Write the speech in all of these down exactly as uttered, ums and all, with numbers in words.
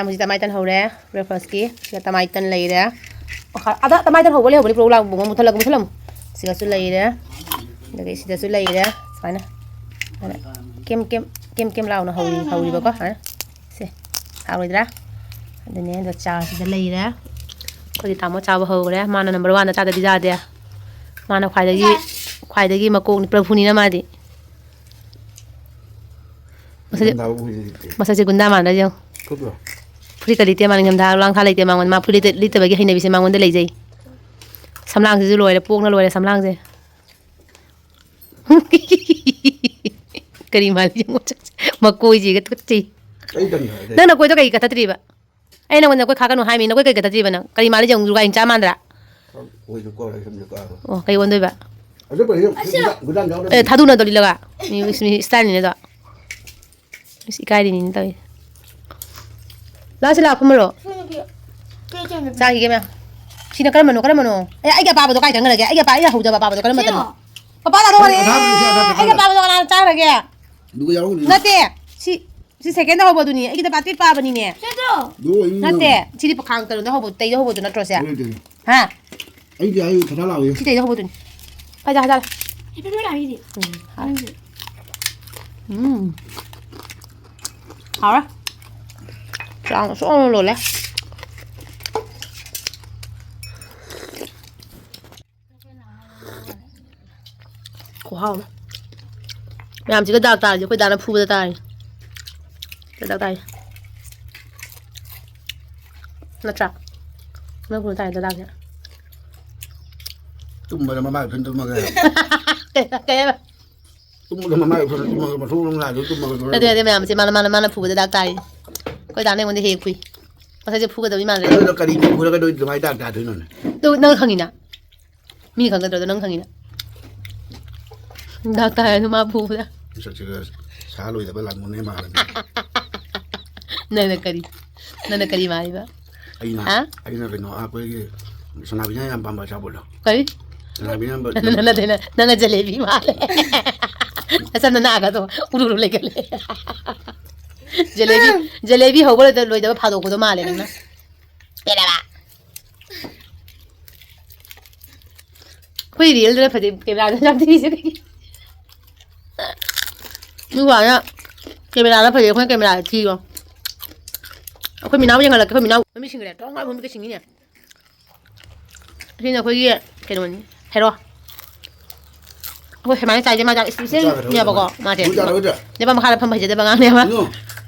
ꯍꯧꯖꯤꯛ ꯇꯃꯥꯏ ꯇꯟ ꯍꯧꯔꯦ꯫ ꯕ꯭ꯔꯦꯛꯐꯥꯁꯀꯤ ꯁꯤꯗ ꯇꯃꯥꯏ ꯇꯟ ꯂꯩꯔꯦ꯫ ꯑꯣ, ꯑꯗ ꯇꯃꯥꯏ ꯇꯟ ꯍꯧꯕ ꯂꯩꯍꯧꯕꯅꯤ꯫ ꯄꯨꯔꯛꯎ ꯂꯥꯎ, ꯕꯨꯡꯉꯣ, ꯃꯨꯊꯠꯂꯒ, ꯃꯨꯊꯠꯂꯝꯃꯨ꯫ ꯁꯤꯗꯁꯨ ꯂꯩꯔꯦ꯫ ꯑꯗꯒꯤ ꯁꯤꯗꯁꯨ ꯂꯩꯔꯦ꯫ ꯁꯨꯃꯥꯏꯅ꯫ ꯁꯨꯃꯥꯏꯅ ꯀꯦꯝ, ꯀꯦꯝ, ꯀꯦꯝ, ꯀꯦꯝ ꯂꯥꯎꯅ ꯍꯧꯔꯤ-, ꯍꯧꯔꯤꯕꯀꯣ꯫ ꯁꯨꯃꯥꯏꯅ꯫ ꯁꯦ꯫ ꯍꯥꯎꯔꯣꯏꯗ꯭ꯔꯥ? ꯑꯗꯨꯅꯦ꯫ ꯑꯗꯣ ꯆꯥꯁꯤꯗ ꯂꯩꯔꯦ꯫ ꯑꯩꯈꯣꯏꯒꯤ ꯇꯥꯃꯣ ꯆꯥꯕ ꯍꯧꯈ꯭ꯔꯦ꯫ ꯃꯥꯅ ꯅꯝꯕꯔ ꯋꯥꯟꯗ ꯆꯥꯗꯗꯤ ꯌꯥꯗꯦ꯫ ꯃꯥꯅ ꯈ꯭ꯋꯥꯏꯗꯒꯤ, ꯈ꯭ꯋꯥꯏꯗꯒꯤ ꯃꯀꯣꯛꯅꯤ, ꯄ꯭ꯔꯚꯨꯅꯤꯅ ꯃꯥꯗꯤ꯫ ꯃꯁꯛꯁꯦ, ꯒꯟꯗꯥ ꯎꯏ ꯂꯩꯇꯦ꯫ ꯃꯁꯛꯁꯦ ꯒꯨꯟꯗꯥ ꯃꯥꯟꯗ꯭ꯔꯥ ꯌꯦꯡꯉꯨ꯫ ꯀꯨꯞꯄ꯭ꯔꯣ? ꯐꯨꯔꯤꯠꯀ ꯂꯤꯠꯇꯦ ꯃꯥ, ꯅꯤꯡꯊꯝꯊꯥ ꯂꯥꯡꯊꯥ ꯂꯩꯇꯦ ꯃꯉꯣꯟꯗ꯫ ꯃꯥ ꯐꯨꯔꯤꯠ ꯂꯤꯠꯇꯕꯒꯤ ꯍꯩꯅꯕꯤꯁꯦ ꯃꯉꯣꯟꯗ ꯂꯩꯖꯩ꯫ ꯁꯝꯂꯥꯡꯁꯤꯁꯨ ꯂꯣꯏꯔꯦ, ꯄꯣꯛꯅ ꯂꯣꯏꯔꯦ ꯁꯝꯂꯥꯡꯁꯦ꯫ ꯀꯔꯤ ꯃꯥꯜꯂꯤ ꯌꯦꯡꯉꯨ, ꯃꯀꯣꯏꯁꯤꯒ ꯇꯨꯀꯠꯆꯩ꯫ ꯑꯩ ꯇꯟ ꯍꯥꯏꯔꯦ꯫ ꯅꯪ ꯅꯀꯣꯏꯗꯣ ꯀꯩꯒꯤ ꯀꯛꯊꯠꯇ꯭ꯔꯤꯕ? ꯑꯩ ꯅꯉꯣꯟꯗ ꯅꯀꯣꯏ ꯈꯥꯛꯀꯅꯨ ꯍꯥꯏꯃꯤ, ꯅꯀꯣꯏ ꯀꯩꯒꯤ ꯀꯛꯊꯠꯇ꯭ꯔꯤꯕ ꯅꯪ? ꯀꯔꯤ ꯃꯥꯜꯂꯤ ꯌꯦꯡꯉꯨ, ꯖꯨꯒꯥꯂꯤ ꯃꯆꯥ ꯃꯥꯟꯗ꯭ꯔꯥ? ꯑꯣꯏꯁꯨ ꯀꯣꯔꯦ, ꯁꯝꯁꯨ ꯀꯥꯔꯣꯏ꯫ ꯑꯣ, ꯀꯩ ꯑꯣꯟꯗꯣꯏꯕ? ꯑꯗꯨ ꯄꯩꯁꯥ ꯒꯨꯗꯥꯝ ꯌꯥꯎꯗꯕ꯫ ꯑꯦ, ꯊꯥꯗꯨꯅ ꯇꯧ ꯂꯤꯠꯂꯒ꯫ ꯃꯤ, ꯃꯤ ꯏꯁꯇꯥꯏꯜꯅꯤꯅꯦ ꯑꯗꯣ꯫ ꯏꯁ, ꯏꯀꯥꯏꯔꯤꯅꯤꯅꯦ ꯇꯧꯔꯤꯁꯦ꯫ ꯂꯥꯛꯑꯣ ꯁꯤ ꯂꯥꯛꯑꯣ, ꯐꯝꯃꯔꯣ꯫ ꯆꯥꯈꯤꯒꯦ ꯃꯌꯥꯝ꯫ ꯁꯤꯅ ꯀꯔꯝꯕꯅꯣ, ꯀꯔꯝꯕꯅꯣ? ꯑꯦ, ꯑꯩꯒꯤ ꯑꯄꯥꯕꯗꯣ ꯀꯥꯏ ꯆꯪꯈ꯭ꯔꯒꯦ? ꯑꯩꯒꯤ ꯑꯄꯥ-, ꯑꯩꯅ ꯍꯧꯖꯕ ꯑꯄꯥꯕꯗꯣ ꯀꯔꯝꯕꯗꯅꯣ? ꯁꯤꯔꯣ? ꯄꯄꯥ ꯇꯥꯗꯣ ꯋꯥꯔꯦ꯫ ꯑꯩꯒꯤ ꯑꯄꯥꯕꯗꯣ ꯀꯅꯥꯅ ꯆꯥꯈ꯭ꯔꯒꯦ? ꯑꯗꯨꯒ ꯌꯥꯎꯔꯝꯒꯅꯤ꯫ ꯅꯠꯇꯦ꯫ ꯁꯤ, ꯁꯤ ꯁꯦꯀꯦꯟꯗ ꯍꯧꯕꯗꯨꯅꯤ꯫ ꯑꯩꯒꯤꯗ ꯄꯥꯇ꯭ꯔꯤꯠ ꯄꯥꯕꯅꯤꯅꯦ꯫ ꯁꯦꯠꯇꯣ꯫ ꯑꯗꯨ ꯑꯩ ꯅꯠꯇꯦ꯫ ꯁꯤꯗꯤ ꯄꯈꯥꯡ ꯇꯔꯨꯗ ꯍꯧꯕ, ꯇꯩꯗ ꯍꯧꯕꯗꯨ ꯅꯠꯇ꯭ꯔꯣ ꯁꯦ? ꯍꯣꯏ, ꯇꯩ꯫ ꯍꯥ? ꯑꯩꯗꯤ ꯑꯩ ꯈꯗꯥ ꯂꯥꯎꯏ꯫ ꯁꯤ ꯇꯩꯗ ꯍꯧꯕꯗꯨꯅꯤ꯫ ꯄꯥꯏꯖꯥ ꯍꯖꯥ꯫ ꯍꯦꯄꯤ ꯕꯔꯊꯗꯦ ꯍꯥꯏꯁꯤꯗꯤ꯫ ꯎꯝ, ꯍꯥꯎꯔꯦ꯫ ꯎꯝ꯫ ꯍꯥꯎꯔꯦ꯫ ꯆꯥꯡ ꯁꯣꯛꯅ ꯂꯣꯜꯂꯦ꯫ ꯈꯨꯍꯥꯎ ꯑꯃ꯫ ꯃꯌꯥꯝꯁꯤꯒ ꯗꯥꯛ ꯇꯥꯔꯗꯤ ꯑꯩꯈꯣꯏ ꯗꯥꯅ ꯐꯨꯕꯗ ꯇꯥꯔꯦ꯫ ꯗꯥꯛ ꯇꯥꯔꯦ꯫ ꯅꯠꯇ꯭ꯔꯥ? ꯅꯪ ꯐꯨꯕ ꯇꯥꯔꯦ ꯗꯥꯛꯁꯦ꯫ ꯇꯨꯝꯕꯗ ꯃꯃꯥꯏ ꯎꯞꯁꯟ ꯇꯨꯝꯃꯒ꯫ ꯀꯩ, ꯀꯩ ꯍꯥꯏꯕ? ꯇꯨꯝꯕꯗ ꯃꯃꯥꯏ ꯎꯞꯁꯟ ꯇꯨꯝꯃꯒ, ꯃꯊꯣꯡ ꯃꯔꯝ ꯂꯥꯛꯑꯁꯨ ꯇꯨꯝꯃꯒ ꯂꯣꯏꯔꯦ꯫ ꯅꯠꯇꯦ, ꯅꯠꯇꯦ, ꯃꯌꯥꯝꯁꯦ ꯃꯥꯅ, ꯃꯥꯅ, ꯃꯥꯅ ꯐꯨꯕꯗ ꯗꯥꯛ ꯇꯥꯔꯤ꯫ ꯑꯩꯈꯣꯏ ꯗꯥꯅ ꯑꯩꯉꯣꯟꯗ ꯍꯦꯛ ꯍꯦꯛ ꯐꯨꯏ꯫ ꯃꯁꯛꯁꯦ ꯐꯨꯒꯗꯕ ꯃꯤ ꯃꯥꯟꯗ꯭ꯔꯦ꯫ ꯑꯗꯨꯅ ꯀꯔꯤ ꯐꯨꯔꯒ ꯅꯣꯏ ꯑꯗꯨꯃꯥꯏꯅ ꯗꯥꯛ ꯇꯥꯗꯣꯏꯅꯣꯅꯦ? ꯑꯗꯨ ꯅꯪ ꯈꯪꯉꯤꯅ꯫ ꯃꯤ ꯈꯪꯒꯗ꯭ꯔꯣ? ꯑꯗꯣ ꯅꯪ ꯈꯪꯉꯤꯅ꯫ ꯗꯥꯛ ꯇꯥꯔꯦ ꯑꯗꯨ ꯃꯥ ꯐꯨꯕꯗ꯫ ꯃꯁꯛꯁꯤꯒ ꯁꯥ ꯂꯣꯏꯗꯕ ꯂꯥꯡꯒꯣꯜꯅꯦ ꯃꯥꯜꯂꯦ꯫ ꯅꯪꯅ ꯀꯔꯤ? ꯅꯪꯅ ꯀꯔꯤ ꯃꯥꯜꯂꯤꯕ? ꯑꯩꯅ, ꯍꯥ? ꯑꯩꯅ ꯀꯩꯅꯣ, ꯑꯩꯈꯣꯏꯒꯤ ꯁꯅꯥꯕꯤꯅ ꯌꯥꯝ ꯄꯥꯝꯕ ꯑꯆꯥꯄꯣꯠꯇꯣ꯫ ꯀꯔꯤ? ꯁꯅꯥꯕꯤꯅ ꯌꯥꯝ ꯅꯪ, ꯅꯪ, ꯅꯪ, ꯅꯪ, ꯅꯪꯅ ꯖꯦꯂꯦꯕꯤ ꯃꯥꯜꯂꯦ꯫ ꯅꯁꯝ ꯅꯅꯥꯒꯗꯣ ꯎꯔꯨ ꯎꯔꯨ ꯂꯩꯒꯜꯂꯦ꯫ ꯖꯦꯂꯦꯕꯤ, ꯖꯦꯂꯦꯕꯤ ꯍꯧꯕ ꯂꯣꯏꯗ-, ꯂꯣꯏꯗꯕ ꯐꯥꯗꯣꯛꯄꯗꯣ ꯃꯥꯜꯂꯦ ꯅꯪꯅ꯫ ꯄꯦꯜꯂꯦꯕ꯫ ꯑꯩꯈꯣꯏ ꯔꯤꯌꯦꯜꯗꯅ ꯐꯖꯩ, ꯀꯦꯃꯦꯔꯥꯗ ꯌꯥꯝ ꯊꯤꯔꯤꯁꯦ ꯀꯩꯒꯤ? ꯃꯤ ꯋꯥꯅ ꯀꯦꯃꯦꯔꯥꯗ ꯐꯖꯩ, ꯑꯩꯈꯣꯏꯅ ꯀꯦꯃꯦꯔꯥꯗ ꯊꯤꯌꯣ꯫ ꯑꯩꯈꯣꯏ ꯃꯤꯅꯥꯎ ꯌꯦꯡꯍꯜꯂꯛꯀꯦ, ꯑꯩꯈꯣꯏ ꯃꯤꯅꯥꯎ ꯃꯃꯤꯠ ꯁꯤꯡꯒ꯭ꯔꯦ꯫ ꯇꯣꯡ ꯉꯥꯏ ꯃꯃꯤꯠꯀ ꯁꯤꯡꯉꯤꯅꯦ꯫ ꯑꯁꯤꯅ ꯑꯩꯈꯣꯏꯒꯤ ꯀꯩꯅꯣꯅꯤ, ꯍꯦꯔꯣ꯫ ꯑꯩꯈꯣꯏ ꯁꯨꯃꯥꯏꯅ ꯆꯥꯏꯁꯦ ꯃꯥ ꯌꯥꯝ ꯏꯁꯄꯤꯁꯦꯜꯅꯦꯕꯀꯣ, ꯃꯥꯁꯦ꯫ ꯅꯨꯡ ꯆꯥꯔꯣꯏꯗ꯭ꯔꯥ? ꯂꯩꯕꯥꯛ ꯃꯈꯥꯗ ꯐꯝꯕ ꯍꯩꯖꯗꯕ ꯑꯉꯥꯡꯅꯦꯕ꯫ ꯅꯨꯡ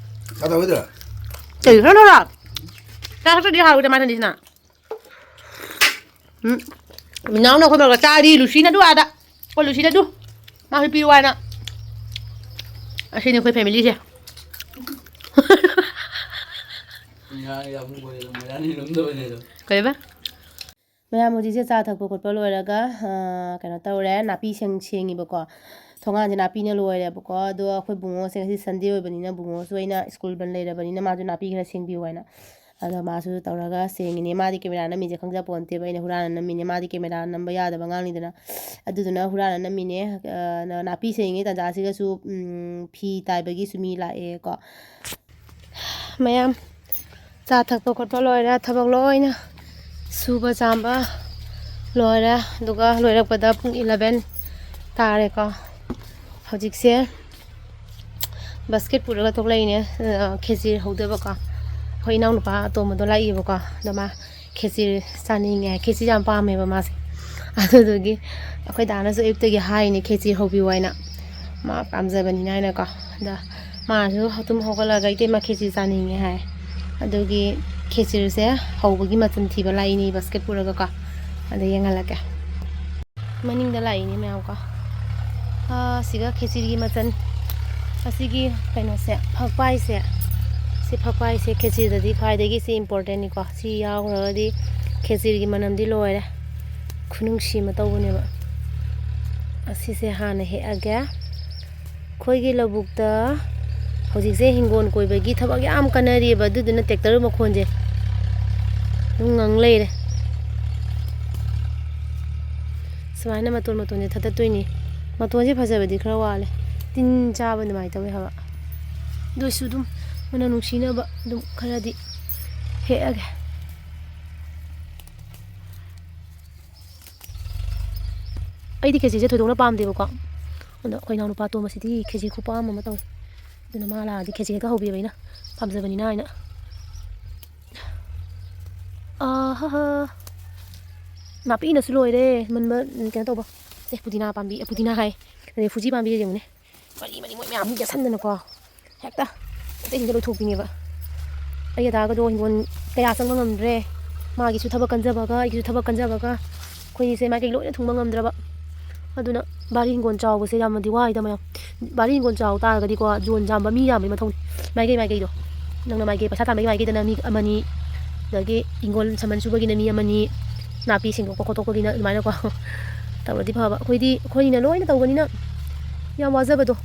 ꯆꯥꯔꯣꯏꯗ꯭ꯔꯥ? ꯀꯩ ꯈꯔ ꯂꯧꯔꯣ? ꯆꯥ ꯊꯛꯇ꯭ꯔꯗꯤ ꯍꯥꯎꯔꯣꯏꯗ ꯃꯥ ꯊꯟꯗꯤꯁꯤꯅ꯫ ꯎꯝ꯫ ꯃꯤꯅꯥꯎꯅ ꯑꯩꯈꯣꯏ ꯃꯔꯛꯇ ꯆꯥꯔꯤ, ꯂꯨꯁꯤꯅ ꯑꯗꯨ ꯑꯥꯗ꯫ ꯑꯩꯈꯣꯏ ꯂꯨꯁꯤꯅ ꯑꯗꯨ꯫ ꯃꯥꯁꯨ ꯄꯤꯔꯛꯑꯣ ꯍꯥꯏꯅ꯫ ꯑꯁꯤꯅꯤ ꯑꯩꯈꯣꯏ ꯐꯦꯃꯤꯂꯤꯁꯦ꯫ ꯉꯥ ꯌꯥꯝ ꯃꯣꯏꯔꯥꯡ ꯂꯣꯝꯗ ꯑꯣꯏꯅ ꯑꯗꯨꯝ꯫ ꯀꯩꯕ? ꯃꯌꯥꯝ ꯍꯧꯖꯤꯛꯁꯦ ꯆꯥ ꯊꯛꯄ ꯈꯣꯠꯄ ꯂꯣꯏꯔꯒ, ꯑ, ꯀꯩꯅꯣ ꯇꯧꯔꯦ, ꯅꯥꯄꯤ ꯁꯦꯡ-, ꯁꯦꯡꯉꯤꯕꯀꯣ꯫ ꯊꯣꯡꯒꯥꯟꯁꯦ ꯅꯥꯄꯤꯅ ꯂꯣꯏꯔꯦꯕꯀꯣ꯫ ꯑꯗꯣ ꯑꯩꯈꯣꯏ ꯕꯨꯡꯉꯣꯁꯦ ꯉꯁꯤ ꯁꯟꯗꯦ ꯑꯣꯏꯕꯅꯤꯅ ꯕꯨꯡꯉꯣꯁꯨ ꯑꯩꯅ ꯁ꯭ꯀꯨꯜ ꯕꯟ ꯂꯩꯔꯕꯅꯤꯅ ꯃꯥꯁꯨ ꯅꯥꯄꯤ ꯈꯔ ꯁꯦꯡꯕꯤꯌꯨ ꯍꯥꯏꯅ꯫ ꯑꯗꯣ ꯃꯥꯁꯨ ꯇꯧꯔꯒ ꯁꯦꯡꯉꯤꯅꯦ꯫ ꯃꯥꯗꯤ ꯀꯦꯃꯦꯔꯥ ꯅꯝꯃꯤꯁꯦ ꯈꯪꯖꯄꯣꯟꯇꯦꯕ꯫ ꯑꯩꯅ ꯍꯨꯔꯥꯟꯅ ꯅꯝꯃꯤꯅꯦ꯫ ꯃꯥꯗꯤ ꯀꯦꯃꯦꯔꯥ ꯅꯝꯕ ꯌꯥꯗꯕ ꯑꯉꯥꯡꯅꯤꯗꯅ꯫ ꯑꯗꯨꯗꯨꯅ ꯍꯨꯔꯥꯟꯅ ꯅꯝꯃꯤꯅꯦ꯫ ꯑ, ꯅ-, ꯅꯥꯄꯤ ꯁꯦꯡꯉꯤꯉꯩ ꯇꯥꯟꯖꯥꯁꯤꯒꯁꯨ, ꯎꯝ, ꯐꯤ ꯇꯥꯏꯕꯒꯤꯁꯨ ꯃꯤ ꯂꯥꯛꯑꯦꯀꯣ꯫ ꯃꯌꯥꯝ ꯆꯥ ꯊꯛꯄ ꯈꯣꯠꯄ ꯂꯣꯏꯔꯦ, ꯊꯕꯛ ꯂꯣꯏꯅ ꯁꯨꯕ ꯆꯥꯝꯕ ꯂꯣꯏꯔꯦ꯫ ꯑꯗꯨꯒ ꯂꯣꯏꯔꯛꯄꯗ ꯄꯨꯡ ꯏꯂꯚꯦꯟ ꯇꯥꯔꯦꯀꯣ꯫ ꯍꯧꯖꯤꯛꯁꯦ ꯕꯁꯀꯦꯠ ꯄꯨꯔꯒ ꯊꯣꯛꯂꯛꯏꯅꯦ, ꯑ, ꯈꯦꯆꯤ ꯍꯧꯗꯣꯏꯕꯀꯣ꯫ ꯑꯩꯈꯣꯏ ꯏꯅꯥꯎꯅꯨꯄꯥ ꯑꯇꯣꯝꯕꯗꯣ ꯂꯥꯛꯏꯕꯀꯣ꯫ ꯑꯗꯣ ꯃꯥ ꯈꯦꯆꯤ ꯆꯥꯅꯤꯡꯉꯦ, ꯈꯦꯆꯤ ꯌꯥꯝ ꯄꯥꯝꯃꯦꯕ ꯃꯥꯁꯦ꯫ ꯑꯗꯨꯗꯨꯒꯤ ꯑꯩꯈꯣꯏ ꯗꯥꯅꯁꯨ ꯑꯌꯨꯛꯇꯒꯤ ꯍꯥꯏꯅꯦ, "ꯈꯦꯆꯤ ꯍꯧꯕꯤꯌꯨ" ꯍꯥꯏꯅ, ꯃꯥ ꯄꯥꯝꯖꯕꯅꯤꯅ ꯍꯥꯏꯅꯀꯣ꯫ ꯑꯗ ꯃꯥꯁꯨ ꯑꯗꯨꯝ ꯍꯧꯒꯠꯂꯒ, "ꯏꯇꯩꯃ, ꯈꯦꯆꯤ ꯆꯥꯅꯤꯡꯉꯦ" ꯍꯥꯏ꯫ ꯑꯗꯨꯒꯤ ꯈꯦꯆꯤꯁꯦ ꯍꯧꯕꯒꯤ ꯃꯆꯜ ꯊꯤꯕ ꯂꯥꯛꯏꯅꯦ ꯕꯁꯀꯦꯠ ꯄꯨꯔꯒꯀꯣ꯫ ꯑꯗ ꯌꯦꯡꯍꯜꯂꯛꯀꯦ꯫ ꯃꯅꯤꯡꯗ ꯂꯥꯛꯏꯅꯦ ꯃꯌꯥꯝꯀꯣ꯫ ꯑꯥ, ꯁꯤꯒ ꯈꯦꯆꯤꯒꯤ ꯃꯆꯜ, ꯑꯁꯤꯒꯤ ꯀꯩꯅꯣꯁꯦ, ꯐꯛꯄꯥꯏꯁꯦ, ꯁꯤ ꯐꯛꯄꯥꯏꯁꯦ ꯈꯦꯆꯤꯗꯗꯤ ꯈ꯭ꯋꯥꯏꯗꯒꯤ ꯁꯤ ꯏꯝꯄꯣꯔꯇꯦꯟꯅꯤꯀꯣ꯫ ꯁꯤ ꯌꯥꯎꯈ꯭ꯔꯒꯗꯤ ꯈꯦꯆꯤꯒꯤ ꯃꯅꯝꯗꯤ ꯂꯣꯏꯔꯦ꯫ ꯈꯨꯅꯨꯡꯁꯤ ꯑꯃ ꯇꯧꯕꯅꯦꯕ꯫ ꯑꯁꯤꯁꯦ ꯍꯥꯟꯅ ꯍꯦꯛꯑꯒꯦ꯫ ꯑꯩꯈꯣꯏꯒꯤ ꯂꯧꯕꯨꯛꯇ ꯍꯧꯖꯤꯛꯁꯦ ꯍꯤꯡꯒꯣꯜ ꯀꯣꯏꯕꯒꯤ ꯊꯕꯛ ꯌꯥꯝ ꯀꯟꯅꯔꯤꯑꯕ, ꯑꯗꯨꯗꯨꯅ ꯇ꯭ꯔꯦꯛꯇꯔ ꯃꯈꯣꯟꯁꯦ ꯑꯗꯨꯝ ꯉꯪ ꯂꯩꯔꯦ꯫ ꯁꯨꯃꯥꯏꯅ ꯃꯇꯣꯟ ꯃꯇꯣꯟꯁꯦ ꯊꯠꯇꯠꯇꯣꯏꯅꯤ꯫ ꯃꯇꯣꯟꯁꯦ ꯐꯖꯕꯗꯤ ꯈꯔ ꯋꯥꯠꯂꯦ, ꯇꯤꯟ ꯆꯥꯕ ꯑꯗꯨꯃꯥꯏꯅ ꯇꯧꯋꯦ ꯍꯥꯏꯕ꯫ ꯑꯗꯨ ꯑꯣꯏꯁꯨ ꯑꯗꯨꯝ ꯃꯅꯝ ꯅꯨꯡꯁꯤꯅꯕ ꯑꯗꯨꯝ ꯈꯔꯗꯤ ꯍꯦꯛꯑꯒꯦ꯫ ꯑꯩꯗꯤ ꯈꯦꯆꯤꯁꯦ ꯊꯣꯏꯗꯣꯛꯅ ꯄꯥꯝꯗꯦꯕꯀꯣ꯫ ꯑꯗꯣ ꯑꯩꯈꯣꯏ ꯏꯅꯥꯎꯅꯨꯄꯥ ꯑꯇꯣꯝꯕꯁꯤꯗꯤ ꯈꯦꯆꯤ ꯈꯨꯄꯥꯝ ꯑꯃ ꯇꯧꯋꯤ꯫ ꯑꯗꯨꯅ ꯃꯥ ꯂꯥꯛꯑꯗꯤ ꯈꯦꯆꯤ ꯍꯦꯛꯇ ꯍꯧꯕꯤꯑꯕ ꯑꯩꯅ, ꯄꯥꯝꯖꯕꯅꯤꯅ ꯍꯥꯏꯅ꯫ ꯑꯥꯍꯥ꯫ ꯅꯥꯄꯤꯅꯁꯨ ꯂꯣꯏꯔꯦ꯫ ꯃꯟꯕ, ꯀꯩꯅꯣ ꯇꯧꯕ꯫ ꯁꯦ, ꯄꯨꯗꯤꯅꯥ ꯄꯥꯝꯕꯤ, ꯄꯨꯗꯤꯅꯥ ꯍꯥꯏ, ꯑꯗꯩ ꯐꯨꯖꯤ ꯄꯥꯝꯕꯤꯁꯦ ꯌꯦꯡꯉꯨꯅꯦ꯫ ꯃꯔꯤ ꯃꯔꯤ ꯃꯣꯏ ꯃꯌꯥꯝ ꯌꯦꯠꯁꯟꯗꯅꯀꯣ꯫ ꯍꯦꯛꯇ ꯑꯇꯩꯁꯤꯡꯗ ꯂꯣꯏꯊꯣꯛꯄꯤꯅꯦꯕ꯫ ꯑꯩ ꯑꯗꯥꯒꯗꯣ ꯍꯤꯡꯒꯣꯜ ꯀꯌꯥ ꯆꯪꯕ ꯉꯝꯗ꯭ꯔꯦ꯫ ꯃꯥꯒꯤꯁꯨ ꯊꯕꯛ ꯀꯟꯖꯕꯒ ꯑꯩꯒꯤꯁꯨ ꯊꯕꯛ ꯀꯟꯖꯕꯒ ꯑꯩꯈꯣꯏꯁꯦ ꯃꯥꯏꯀꯩ ꯂꯣꯏꯅ ꯊꯨꯡꯕ ꯉꯝꯗ꯭ꯔꯕ꯫ ꯑꯗꯨꯅ ꯚꯥꯔꯤ ꯍꯤꯡꯒꯣꯜ ꯆꯥꯎꯕꯁꯦ ꯌꯥꯝꯅꯗꯤ ꯋꯥꯏꯗ ꯃꯌꯥꯝ꯫ ꯚꯥꯔꯤ ꯍꯤꯡꯒꯣꯜ ꯆꯥꯎ ꯇꯥꯔꯒꯗꯤꯀꯣ, ꯖꯣꯟ ꯌꯥꯝꯕ ꯃꯤ ꯌꯥꯝꯕꯒꯤ ꯃꯊꯧꯅꯤ꯫ ꯃꯥꯏꯀꯩ ꯃꯥꯏꯀꯩꯗꯣ, ꯅꯪꯅ ꯃꯥꯏꯀꯩ ꯄꯩꯁꯥ ꯇꯥꯟꯕꯒꯤ ꯃꯥꯏꯀꯩꯗꯅ ꯃꯤ ꯑꯃꯅꯤ, ꯑꯗꯒꯤ ꯍꯤꯡꯒꯣꯜ ꯁꯝꯕꯜ ꯁꯨꯕꯒꯤꯅ ꯃꯤ ꯑꯃꯅꯤ, ꯅꯥꯄꯤ ꯁꯦꯡꯗꯣꯛꯄ ꯈꯣꯠꯇꯣꯛꯄꯒꯤꯅ ꯑꯗꯨꯃꯥꯏꯅꯀꯣ ꯇꯧꯔꯗꯤ ꯐꯕ꯫ ꯑꯩꯈꯣꯏꯗꯤ ꯑꯩꯈꯣꯏꯅ ꯂꯣꯏꯅ ꯇꯧꯕꯅꯤꯅ ꯌꯥꯝ ꯋꯥꯖꯕꯗꯣ꯫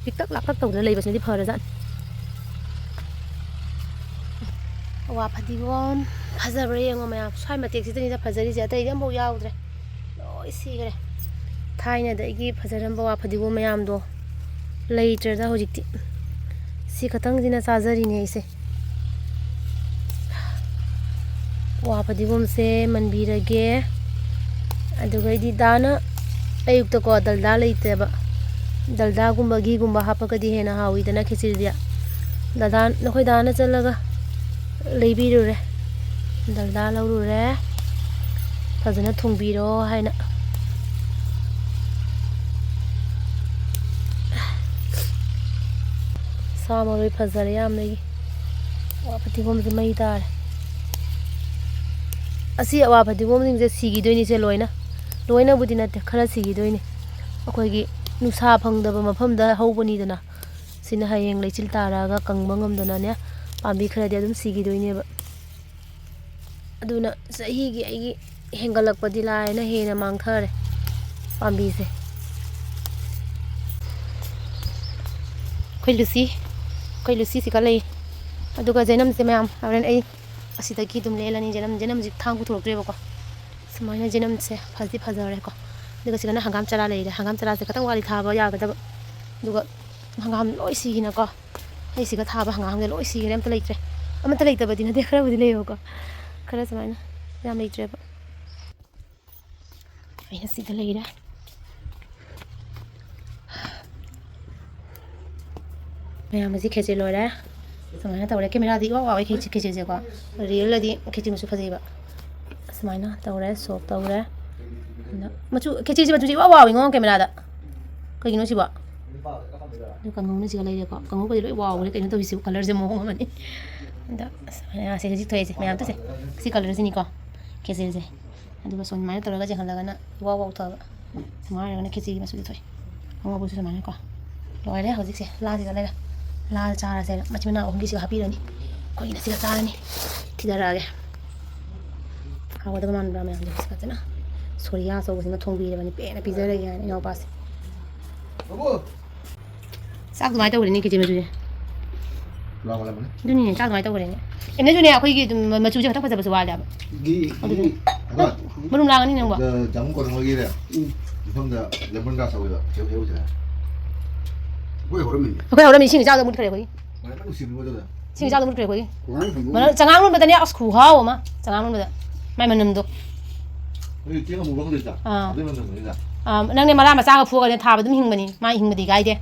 ꯄꯤꯛꯇꯛ ꯂꯥꯛꯇꯛ ꯇꯧꯗꯅ ꯂꯩꯕꯁꯤꯅꯗꯤ ꯐꯔꯖꯥꯠꯅꯤ꯫ ꯑꯋꯥ ꯐꯗꯤꯒꯣꯝ ꯐꯖꯕ꯭ꯔꯥ ꯌꯦꯡꯉꯣ ꯃꯌꯥꯝ꯫ ꯁ꯭ꯋꯥꯏ ꯃꯇꯦꯛꯁꯤꯗꯅꯤꯗ ꯐꯖꯔꯤꯁꯦ, ꯑꯇꯩꯗꯤ ꯑꯝꯐꯥꯎ ꯌꯥꯎꯗ꯭ꯔꯦ, ꯂꯣꯏ ꯁꯤꯈ꯭ꯔꯦ꯫ ꯊꯥꯏꯅꯗꯒꯤ ꯐꯖꯔꯝꯕ ꯋꯥ ꯐꯗꯤꯒꯣꯝ ꯃꯌꯥꯝꯗꯣ ꯂꯩꯇ꯭ꯔꯦꯗ ꯍꯧꯖꯤꯛꯇꯤ꯫ ꯁꯤ ꯈꯛꯇꯪꯁꯤꯅ ꯆꯥꯖꯔꯤꯅꯦ ꯑꯩꯁꯦ꯫ ꯋꯥ ꯐꯗꯤꯒꯣꯝꯁꯦ ꯃꯟꯕꯤꯔꯒꯦ꯫ ꯑꯗꯨꯒꯩꯗꯤ ꯗꯥꯅ ꯑꯌꯨꯛꯇꯀꯣ ꯗꯜꯗꯥ ꯂꯩꯇꯦꯕ, ꯗꯜꯗꯥꯒꯨꯝꯕ ꯘꯤꯒꯨꯝꯕ ꯍꯥꯞꯄꯒꯗꯤ ꯍꯦꯟꯅ ꯍꯥꯎꯋꯤꯗꯅ ꯈꯦꯆ꯭ꯔꯤꯗꯤ꯫ ꯗꯗꯥ, ꯅꯈꯣꯏ ꯗꯥꯅ ꯆꯠꯂꯒ ꯂꯩꯕꯤꯔꯨꯔꯦ, ꯗꯜꯗꯥ ꯂꯧꯔꯨꯔꯦ꯫ ꯐꯖꯅ ꯊꯣꯡꯕꯤꯔꯣ ꯍꯥꯏꯅ꯫ ꯁꯥ ꯃꯔꯣꯏ ꯐꯖꯔꯦ ꯌꯥꯝꯅ꯫ ꯑꯋꯥ ꯐꯗꯤꯒꯣꯝꯁꯦ ꯃꯩ ꯇꯥꯔꯦ꯫ ꯑꯁꯤ ꯑꯋꯥ ꯐꯗꯤꯒꯣꯝꯁꯤꯡꯁꯦ ꯁꯤꯈꯤꯗꯣꯏꯅꯤꯁꯦ ꯂꯣꯏꯅ꯫ ꯂꯣꯏꯅꯕꯨꯗꯤ ꯅꯠꯇꯦ, ꯈꯔ ꯁꯤꯈꯤꯗꯣꯏꯅꯤ꯫ ꯑꯩꯈꯣꯏꯒꯤ ꯅꯨꯡꯁꯥ ꯐꯪꯗꯕ ꯃꯐꯝꯗ ꯍꯧꯕꯅꯤꯗꯅ꯫ ꯁꯤꯅ ꯍꯌꯦꯡ ꯂꯩꯆꯤꯜ ꯇꯥꯔꯛꯑꯒ ꯀꯪꯕ ꯉꯝꯗꯅꯅꯦ, ꯄꯥꯝꯕꯤ ꯈꯔꯗꯤ ꯑꯗꯨꯝ ꯁꯤꯈꯤꯗꯣꯏꯅꯦꯕ꯫ ꯑꯗꯨꯅ ꯆꯍꯤꯒꯤ ꯑꯩꯒꯤ ꯍꯦꯟꯒꯠꯂꯛꯄꯗꯤ ꯂꯥꯏꯅ ꯍꯦꯟꯅ ꯃꯥꯡꯊꯔꯦ ꯄꯥꯝꯕꯤꯁꯦ꯫ ꯑꯩꯈꯣꯏ ꯂꯨꯁꯤ, ꯑꯩꯈꯣꯏ ꯂꯨꯁꯤꯁꯤ ꯀꯜꯂꯛꯏ꯫ ꯑꯗꯨꯒ ꯖꯦꯅꯝꯁꯦ ꯃꯌꯥꯝ ꯍꯣꯔꯦꯟ ꯑꯩ ꯑꯁꯤꯗꯒꯤ ꯑꯗꯨꯝ ꯂꯦꯜꯂꯅꯤ꯫ ꯖꯦꯅꯝ, ꯖꯦꯅꯝꯁꯤ ꯊꯥꯡ ꯄꯨꯊꯣꯔꯛꯇ꯭ꯔꯦꯕꯀꯣ꯫ ꯁꯨꯃꯥꯏꯅ ꯖꯦꯅꯝꯁꯦ ꯐꯗꯤ ꯐꯖꯔꯦꯀꯣ꯫ ꯑꯗꯨꯒ ꯁꯤꯗꯅ ꯍꯪꯒꯥꯝ ꯆꯔꯥ ꯂꯩꯔꯦ꯫ ꯍꯪꯒꯥꯝ ꯆꯔꯥꯁꯦ ꯈꯤꯇꯪ ꯋꯥꯠꯂꯤ ꯊꯥꯕ ꯌꯥꯒꯗꯕ꯫ ꯑꯗꯨꯒ ꯍꯪꯒꯥꯝ ꯂꯣꯏ ꯁꯤꯈꯤꯅꯀꯣ꯫ ꯑꯩ ꯁꯤꯒ ꯊꯥꯕ ꯍꯪꯒꯥꯝꯒ ꯂꯣꯏ ꯁꯤꯈ꯭ꯔꯦ, ꯑꯝꯇ ꯂꯩꯇ꯭ꯔꯦ꯫ ꯑꯃꯠꯇ ꯂꯩꯇꯕꯗꯤ ꯅꯠꯇꯦ, ꯈꯔꯕꯨꯗꯤ ꯂꯩꯌꯦꯕꯀꯣ, ꯈꯔ ꯁꯨꯃꯥꯏꯅ ꯌꯥꯝ ꯂꯩꯇ꯭ꯔꯦꯕ꯫ ꯑꯩꯅ ꯁꯤꯗ ꯂꯩꯔꯦ꯫ ꯃꯌꯥꯝ ꯑꯁꯤ ꯈꯦꯆꯤ ꯂꯣꯏꯔꯦ꯫ ꯁꯨꯃꯥꯏꯅ ꯇꯧꯔꯦ꯫ ꯀꯦꯃꯦꯔꯥꯗꯤ ꯏꯋꯥ ꯋꯥꯋꯦ ꯈꯦꯆꯤ, ꯈꯦꯆꯤꯁꯦꯀꯣ꯫ ꯔꯤꯌꯦꯜꯗꯗꯤ ꯈꯦꯆꯤ ꯃꯆꯨ ꯐꯖꯩꯕ꯫ ꯁꯨꯃꯥꯏꯅ ꯇꯧꯔꯦ, ꯁꯣꯞ ꯇꯧꯔꯦ꯫ ꯑꯗ ꯃꯆꯨ, ꯈꯦꯆꯤꯁꯦ ꯃꯆꯨꯁꯦ ꯏꯋꯥ ꯋꯥꯋꯤꯉꯣ ꯀꯦꯃꯦꯔꯥꯗ꯫ ꯀꯩꯒꯤꯅꯣ ꯁꯤꯕꯣ? ꯑꯗꯨ ꯀꯥꯡꯉꯧꯅ ꯁꯤꯒ ꯂꯩꯔꯦꯀꯣ꯫ ꯀꯥꯡꯉꯧꯒꯗꯤ ꯂꯣꯏ ꯋꯥꯎꯈ꯭ꯔꯦ꯫ ꯀꯩꯅꯣ ꯇꯧꯔꯤꯁꯤꯕꯨ? ꯀꯂꯔꯁꯦ ꯃꯑꯣꯡ ꯑꯃꯅꯤ꯫ ꯑꯗ ꯑꯁ, ꯃꯌꯥꯝꯁꯦ ꯍꯧꯖꯤꯛ ꯊꯣꯛꯏꯁꯦ ꯃꯌꯥꯝ ꯇꯧꯁꯦ꯫ ꯁꯤ ꯀꯂꯔꯁꯤꯅꯤꯀꯣ ꯈꯦꯆꯤꯁꯦ꯫ ꯑꯗꯨꯒ ꯁꯨꯃꯥꯏꯅ ꯇꯧꯔꯒ ꯆꯦꯡꯍꯜꯂꯒꯅ ꯋꯥꯎ ꯋꯥꯎ ꯊꯣꯛꯑꯕ꯫ ꯁꯨꯃꯥꯏꯅ ꯍꯥꯏꯔꯒꯅ ꯈꯦꯆꯤꯒꯤ ꯃꯆꯨꯗꯤ ꯊꯣꯛꯑꯦ꯫ ꯑꯉꯧꯕꯁꯨ ꯁꯨꯃꯥꯏꯅꯀꯣ꯫ ꯂꯣꯏꯔꯦ ꯍꯧꯖꯤꯛꯁꯦ꯫ ꯂꯥꯁꯤꯒ ꯂꯩꯔꯦ꯫ ꯂꯥ ꯆꯥꯔꯁꯦꯅ ꯃꯆꯤꯟ ꯃꯅꯥꯎ ꯑꯍꯨꯝꯒꯤꯁꯤꯒ ꯍꯥꯞꯄꯤꯔꯅꯤ꯫ ꯑꯩꯈꯣꯏꯒꯤꯅ ꯁꯤꯒ ꯆꯥꯔꯅꯤ꯫ ꯊꯤꯗꯔꯛꯑꯒꯦ꯫ ꯍꯥꯎꯒꯗꯕ ꯃꯥꯟꯕ꯭ꯔꯥ ꯃꯌꯥꯝꯁꯦ? ꯐꯖꯅ ꯁꯣꯔꯤꯌꯥ ꯑꯆꯧꯕꯁꯤꯅ ꯊꯣꯡꯕꯤꯔꯕꯅꯤ꯫ ꯄꯦꯟꯅ ꯄꯤꯖꯔꯒꯦ ꯍꯥꯏꯅ ꯏꯅꯥꯎꯄꯥꯁꯦ꯫ ꯆꯥꯛ ꯑꯗꯨꯃꯥꯏꯅ ꯇꯧꯔꯦꯅꯦ ꯈꯦꯆꯤ ꯃꯆꯨꯁꯦ꯫ ꯂꯥꯎ ꯂꯥꯎ꯫ ꯑꯗꯨꯅꯤꯅꯦ, ꯆꯥꯛ ꯑꯗꯨꯃꯥꯏꯅ ꯇꯧꯈ꯭ꯔꯦꯅꯦ꯫ ꯑꯦ, ꯅꯣꯏꯁꯨꯅꯦ, ꯑꯩꯈꯣꯏꯒꯤ ꯑꯗꯨꯝ ꯃꯆꯨꯁꯦ ꯈꯛꯇꯪ ꯐꯖꯕꯁꯨ ꯋꯥꯠꯂꯦꯕ꯫ ꯒꯤ, ꯑꯗꯨꯅꯦ꯫ ꯒꯤ, ꯑꯗꯣ ꯃꯔꯨꯝ ꯂꯥꯡꯉꯅꯤ ꯅꯪꯕꯣ꯫ ꯗ ꯖꯥꯃꯨ ꯀꯣꯟꯅ ꯃꯣꯏꯒꯤꯅꯦ, ꯎꯝ꯫ ꯃꯐꯝꯗ lemon grass ꯍꯧꯋꯦꯕ, ꯍꯦꯛ ꯍꯦꯛꯎꯁꯤꯔꯥ? ꯑꯩꯈꯣꯏ ꯍꯧꯔꯝꯃꯤꯅꯦ꯫ ꯑꯩꯈꯣꯏ ꯍꯧꯔꯝꯃꯤ, ꯏꯁꯤꯡ ꯏꯆꯥꯎꯗ ꯃꯨꯠꯈ꯭ꯔꯦ ꯑꯩꯈꯣꯏꯒꯤ꯫ ꯃꯅꯝ ꯅꯨꯡꯁꯤꯕꯅꯤ ꯑꯗꯨꯗ꯫ ꯏꯁꯤꯡ ꯏꯆꯥꯎꯗ ꯃꯨꯠꯈ꯭ꯔꯦ ꯑꯩꯈꯣꯏꯒꯤ꯫ ꯀꯃꯥꯏꯅ ꯊꯝꯕꯅꯣ? ꯃꯅꯝ, ꯆꯉꯥꯡ ꯂꯣꯟꯕꯗꯅꯦ, ꯑꯁ, ꯈꯨꯍꯥꯎ ꯑꯃ꯫ ꯆꯉꯥꯡ ꯂꯣꯟꯕꯗ꯫ ꯃꯥꯏ ꯃꯅꯝꯗꯣ꯫ ꯑꯩꯈꯣꯏ ꯆꯦꯡ ꯑꯃꯨꯕ ꯈꯪꯗꯦ ꯆꯥ꯫ ꯑꯥ꯫ ꯑꯗꯨꯏ ꯃꯅꯝꯗꯨꯅꯤꯗ꯫ ꯑꯥ, ꯅꯪꯅꯦ ꯃꯔꯥ ꯃꯆꯥꯒ ꯐꯨꯑꯒꯅꯦ ꯊꯥꯕ ꯑꯗꯨꯝ ꯍꯤꯡꯕꯅꯤ꯫ ꯃꯥ ꯍꯤꯡꯕꯗꯤ ꯀꯥꯏꯗꯦ꯫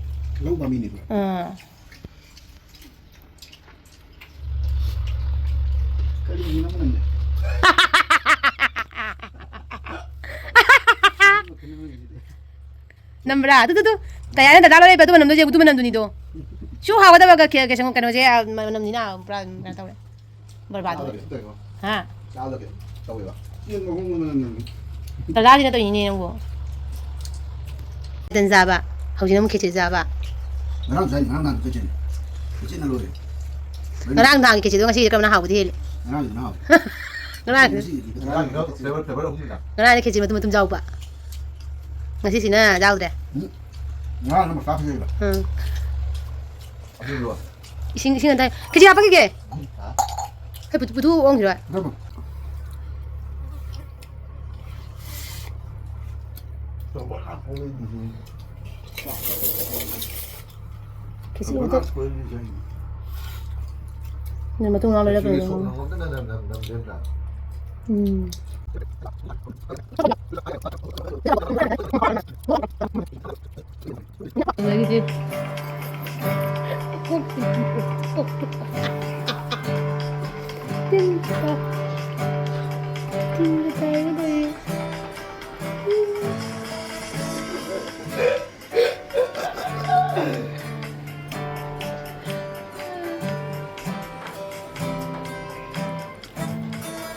ꯂꯧ ꯄꯥꯝꯕꯤꯅꯦꯕ꯫ ꯑꯥ꯫ ꯀꯔꯤꯒꯤꯅꯣ ꯅꯪꯗꯤ? ꯅꯝꯕ꯭ꯔꯥ? ꯑꯗꯨ, ꯑꯗꯨ, ꯑꯗꯨ꯫ ꯗꯌꯥꯅ ꯗꯗꯥ ꯂꯧꯔꯛꯏꯕ ꯑꯗꯨ ꯃꯅꯝꯗꯣ, ꯑꯗꯨ ꯃꯅꯝꯗꯨꯅꯤꯗꯣ꯫ ꯁꯨ ꯍꯥꯎꯒꯗꯕ ꯀ-, ꯀ-, ꯀꯩꯅꯣ, ꯀꯩꯅꯣꯁꯦ, ꯑ, ꯃ-, ꯃꯅꯝꯅꯤꯅ ꯄꯨꯔꯥ ꯀꯩꯅꯣ ꯇꯧꯔꯦ꯫ ꯕꯔꯕꯥꯗ ꯆꯥꯗ ꯑꯣꯏꯔꯦ꯫ ꯀꯩꯅꯣ ꯇꯧꯋꯦꯀꯣ꯫ ꯍꯥ? ꯆꯥꯗ ꯀꯩꯅꯣ ꯇꯧꯋꯦꯕ꯫ ꯆꯦꯡ ꯃꯍꯣꯡ ꯃꯍꯣꯡ ꯃꯅꯝ ꯅꯝꯃꯤ꯫ ꯗꯗꯥꯁꯤꯅ ꯇꯧꯔꯤꯅꯤꯅꯦ ꯅꯪꯕꯨ꯫ ꯇꯟ ꯆꯥꯕ, ꯍꯧꯖꯤꯛꯅ ꯑꯃꯨꯛ ꯈꯦꯆꯤ ꯆꯥꯕ꯫ ꯉꯔꯥꯡ ꯆꯥꯏ, ꯉꯔꯥꯡ ꯅꯍꯥꯟ ꯈꯦꯆꯤꯅꯤ꯫ ꯈꯦꯆꯤꯅ ꯂꯣꯏꯔꯦ꯫ ꯉꯔꯥꯡ ꯅꯍꯥꯟꯒꯤ ꯈꯦꯆꯤꯗꯣ ꯉꯁꯤꯗꯤ ꯀꯔꯝꯕꯅ ꯍꯥꯎꯕꯗꯤ ꯍꯦꯜꯂꯤ? ꯉꯔꯥꯡꯒꯤꯗꯨꯅ ꯍꯥꯎꯋꯦ꯫ ꯉꯔꯥꯡ꯫ ꯉꯁꯤꯒꯤꯗꯤ ꯐꯖꯅ ꯉꯔꯥꯡꯒꯤꯗꯣ ꯍꯥꯎꯋꯦ꯫ Flavor, flavor ꯑꯍꯨꯝꯅꯤꯅ꯫ ꯉꯔꯥꯡꯒꯤ ꯈꯦꯆꯤ ꯃꯇꯨꯝ ꯃꯇꯨꯝ ꯌꯥꯎꯕ꯫ ꯉꯁꯤꯁꯤꯅ ꯌꯥꯎꯗ꯭ꯔꯦ꯫ ꯎꯝ꯫ ꯉꯔꯥꯡꯅ ꯃꯁꯂꯥ ꯐꯖꯩꯕ꯫ ꯎꯝ꯫ ꯑꯗꯨꯗꯣ꯫ ꯏꯁꯤꯡ, ꯏꯁꯤꯡ ꯑꯝꯇ, ꯈꯦꯆꯤ ꯍꯥꯞꯄꯛꯈꯤꯒꯦ꯫ ꯍꯥ? ꯍꯦ, ꯄꯨꯊꯣꯛ, ꯄꯨꯊꯣꯛ ꯑꯣꯟꯈꯤꯔꯣꯏ꯫ ꯀꯔꯝꯕ? ꯇꯧꯕ ꯍꯥꯞꯄ ꯑꯣꯏꯗꯤ꯫ ꯈꯦꯆꯤ ꯑꯝꯇ꯫ ꯅꯣꯏ ꯃꯇꯨꯡ ꯃꯅꯥꯎ ꯂꯩꯔꯛꯀꯅꯨ꯫ ꯎꯝ꯫ ꯑꯗꯒꯤꯗꯤ ꯇꯤꯟ ꯇꯤꯟꯒ ꯆꯥꯏꯒꯗꯧꯔꯤ꯫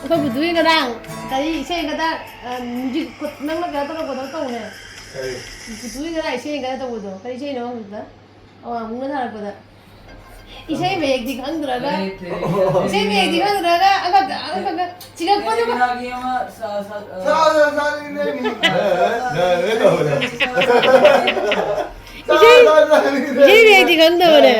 ꯑꯩꯈꯣꯏ ꯕꯨꯗꯨꯒꯤ ꯉꯔꯥꯡ ꯀꯔꯤ ꯏꯁꯩ ꯈꯛꯇ, ꯑ, ꯃ꯭ꯌꯨꯖꯤꯛ ꯈꯨꯠ ꯅꯪꯅ ꯀꯩꯅꯣ ꯇꯧꯔꯛꯄꯗꯣ ꯇꯧꯅꯦ꯫ ꯀꯔꯤ? ꯕꯨꯗꯨꯒꯤ ꯉꯔꯥꯡ ꯏꯁꯩ ꯈꯔ ꯇꯧꯕꯗꯣ ꯀꯔꯤ ꯏꯁꯩꯅꯣ ꯍꯧꯖꯤꯛꯇ? ꯑꯋꯥꯡꯕꯅ ꯊꯥꯔꯛꯄꯗ꯫ ꯏꯁꯩ ꯃꯌꯦꯛꯇꯤ ꯈꯪꯗ꯭ꯔꯒ, ꯂꯩꯇꯦ꯫ ꯏꯁꯩ ꯃꯌꯦꯛꯇꯤ ꯈꯪꯗ꯭ꯔꯒ ꯑꯃꯈꯛꯇ, ꯑꯃꯈꯛꯇ ꯆꯤꯡꯉꯛꯄꯗꯨꯒ꯫ ꯀꯩꯅꯥꯒꯤ ꯑꯃ ꯁꯥ-, ꯁꯥ-, ꯑ, ꯁꯥ-, ꯁꯥ-, ꯁꯥ-, ꯅꯦ, ꯅꯦ, ꯅꯦ, ꯅꯦ ꯇꯧꯕꯗꯣ꯫ ꯏꯁꯩ, ꯏꯁꯩ ꯃꯌꯦꯛꯇꯤ ꯈꯪꯗꯕꯅꯦ꯫